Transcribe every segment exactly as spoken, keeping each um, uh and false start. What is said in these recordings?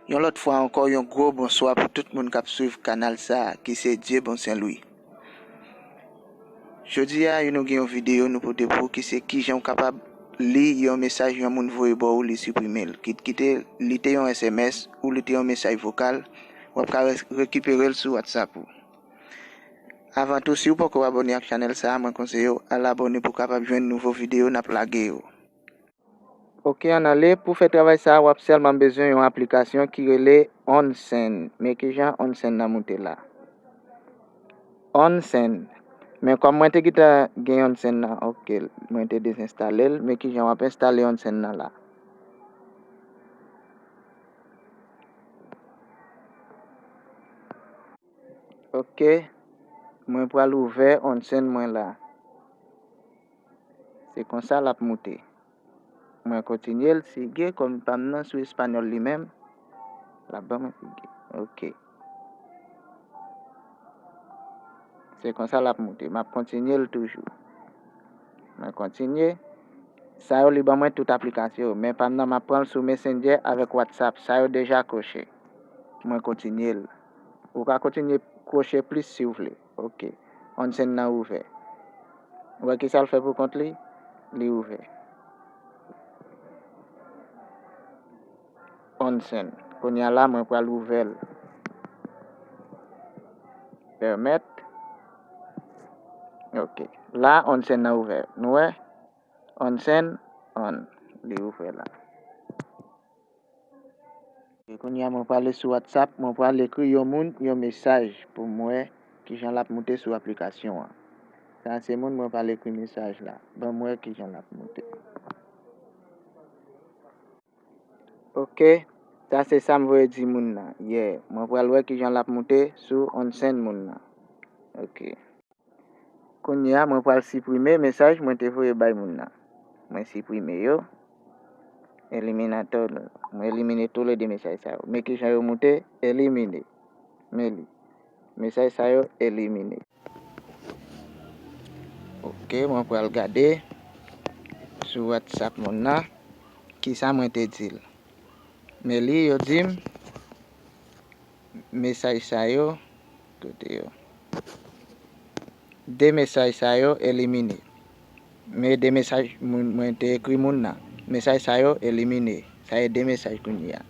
Yon lòt fwa ankò, yon gwo bonswa pou tout moun k ap swiv kanal sa a, ki se Dieubon Saint Louis. Jodi a, nou gen yon videyo nou pote pou ou ki se kijan w kapab li yon mesaj yon moun voye ba w, li siprime l. Kit, kit li te yon S M S ou li te yon mesaj vokal, w ap ka re-, rekipere l sou WhatsApp ou. Avan tou, si w poko abòne ak chanèl sa a, mwen konseye w al abòne pou w kapab jwenn nouvo videyo n ap lage yo. Ok, ann ale. Pou fè travay sa a, w ap sèlman bezwen yon aplikasyon ki rele OnSend. Men kijan OnSend nan moute la. OnSend. Men kòm mwen te gentan gen OnSend nan, ok, mwen te dezenstale l. Men kijan w ap enstale OnSend nan la. Ok, mwen pral ouvè OnSend mwen la. Se konsa l ap moute. Mwen kontinye l, sige, kòm pa m nan sou espanyòl li menm. L ap ban mwen sige. Ok. Se konsa l ap moute. M ap kontinye l toujou. Mwen kontinye. Sa yo, li ban mwen tout aplikasyon yo. Men pa m nan, m ap pran l sou Messenger avèk WhatsApp. Sa yo deja kwoche. Mwen kontinye l. Ou ka kontinye kwoche plis si w vle. Ok. OnSend nan ouvè. Ou wè kisa l fè pou kont li? Li ouvè. OnSend. Kounye a la, mwen pral ouvè l. Pèmèt. Ok. La, OnSend nan ouvè. Nou wè? OnSend, on. Li ouvè la. E kounye a, mwen prale sou WhatsApp, mwen pral ekri yon moun yon mesaj pou m wè kijan l ap moute sou aplikasyon an. Sa se moun mwen pral ekri mesaj la. Ban m wè kijan l ap moute. Ok, sa se sa m voye di moun nan. Yeah, mwen pral wè kijan l ap moute sou OnSend moun nan. Ok. Kounye a, mwen pral siprime mesaj mwen te voye bay moun nan. Mwen siprime yo. Eliminator, mwen elimine toulede mesaj sa yo. Men kijan yo moute, elimine. Men li. Mesaj sa yo, elimine. Ok, mwen pral gade sou WhatsApp moun nan. Kisa mwen te di l? Men li, yo di m, mesaj sa yo, kote yo? De mesaj sa yo elimine. Men de mesaj moun, mwen te ekri moun nan. Mesaj sa yo elimine. Sa e de mesaj kounye a.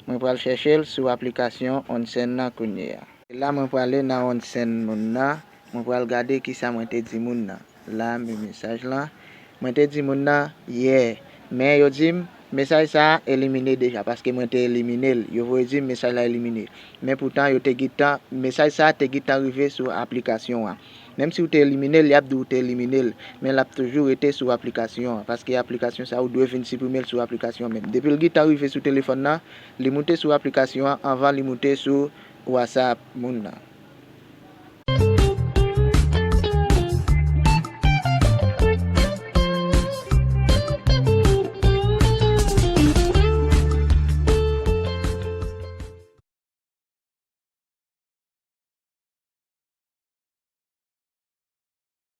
Mwen pral chèche l sou aplikasyon OnSend nan kounye a. E la mwen prale nan OnSend moun nan. Mwen pral gade kisa mwen te di moun nan. La, men mesaj lan. Mwen te di moun nan, yeah. Men yo di m, mesaj sa a elimine deja, paske mwen te elimine l. Yo voye di m, mesaj la elimine. Men poutan, yo te gentan, mesaj sa a te gentan rive sou aplikasyon an. Menm si w te elimine l, y ap di w te elimine l. Men l ap toujou rete sou aplikasyon an. Paske aplikasyon sa a, ou dwe vin siprime l sou aplikasyon an menm. Depi l gentan rive sou telefòn nan, li moute sou aplikasyon an anvan li moute sou WhatsApp moun nan.